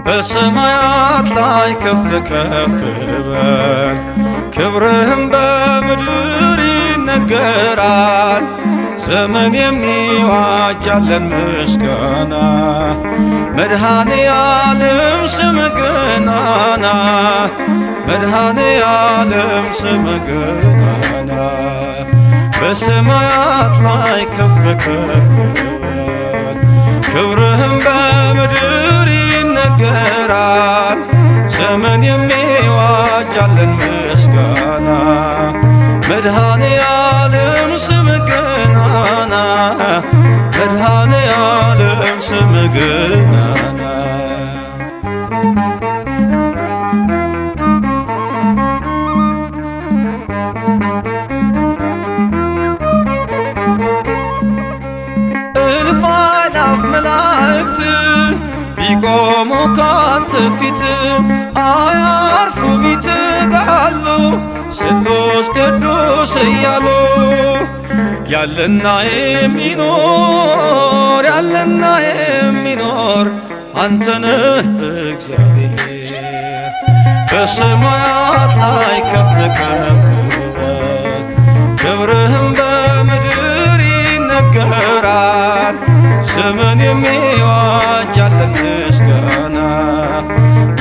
በሰማያት ላይ ከፍ ከፍ በል፣ ክብርህም በምድር ይነገራል። ዘመን የሚዋጃለን ምስጋና፣ መድኃኔ ዓለም ስም ገናና፣ መድኃኔ ዓለም ስም ገናና። በሰማያት ላይ ከፍ ከፍ በል፣ ክብርህም በምድር ይነገራል። ዘመን የሚዋጃለን ምስጋና፣ መድኃኔ ዓለም ስም ገናና፣ መድኃኔ ዓለም ስም ገናና። እልፍ አእላፍ መላእክት ቢቆሙ ካንተ ፊት፣ አያርፉም ይተጋሉ ስሉስ ቅዱስ እያሉ። ያለና የሚኖር፣ ያለና የሚኖር፣ አንተ ነህ እግዚአብሔር። በሰማያት ላይ ከፍ ከፍ በል፣ ክብርህም በምድር ይነገራል። ዘመን የሚዋጃለን ምስጋና፣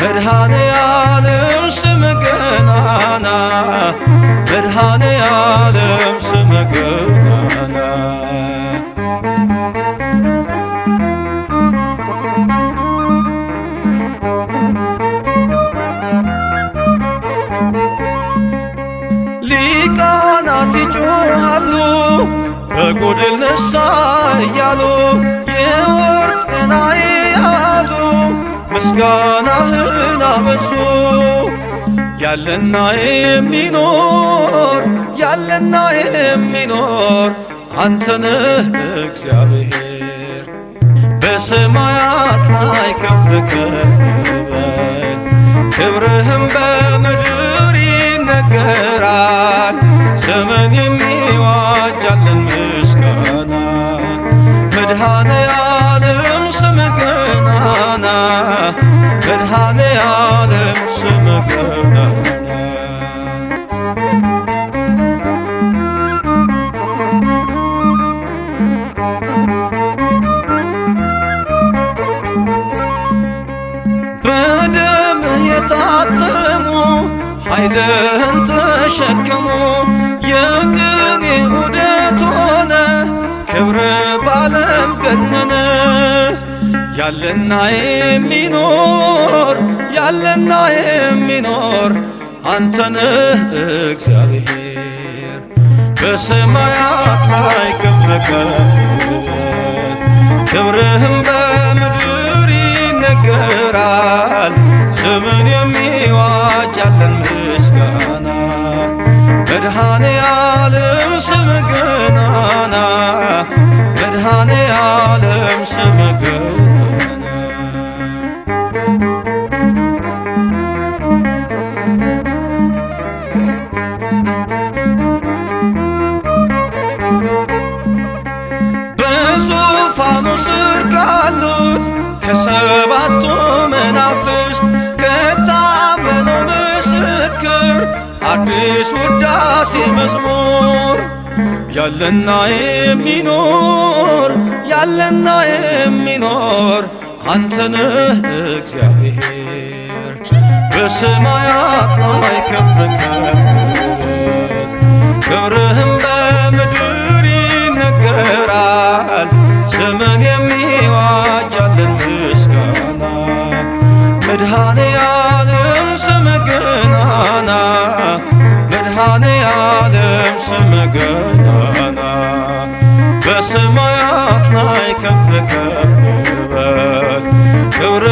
መድኃኔ ዓለም ስም ገናና፣ መድኃኔ ዓለም ስም ገናና። ሊቃናት ይጮኻሉ በጎድል ነሳ እያሉ፣ የወርቅ ጽና የያዙ ምስጋናህን አበዙ። ያለና የሚኖር፣ ያለና የሚኖር፣ አንተ ነህ እግዚአብሔር። በሰማያት ላይ ከፍ ከፍ በል፣ ክብርህም በምድር ይነገራል። ዘመን የሚዋጃለን ምስጋና፣ መድኃኔ ዓለም ስም ገናና፣ መድኃኔ ዓለም ስም ገናና። በደምህ የታተሙ ኃይልህን ተሸክሙ፣ የቅኔ ዑደት ሆነ ክብር ባለም ገነነ። ያለና የሚኖር፣ ያለና የሚኖር፣ አንተ ነህ እግዚአብሔር። በሰማያት ላይ ከፍ ከፍ በል፣ ክብርህም በምድር ይነገራል። ዘመን የሚዋጃለን ምስጋና፣ መድኃኔ ዓለም ስም ገናና፣ መድኃኔ ዓለም ስም ገናና። በዙፋኑ ስር ካሉት ከሰባቱ መናፍስት፣ ከታመነው ምስክር አዲስ ውዳሴ መዝሙር። ያለና የሚኖር፣ ያለና የሚኖር፣ አንተ ነህ እግዚአብሔር። በሰማያት ላይ ከፍ ከፍ በል፣ ክብርህም በምድር ይነገራል። ዘመን የሚዋጃለን ምስጋና፣ መድኃኔ ዓለም ስም ገናና፣ መድኃኔ ዓለም ስም ገናና። በሰማያት ላይ ከፍ ከፍ በል፣ ክብር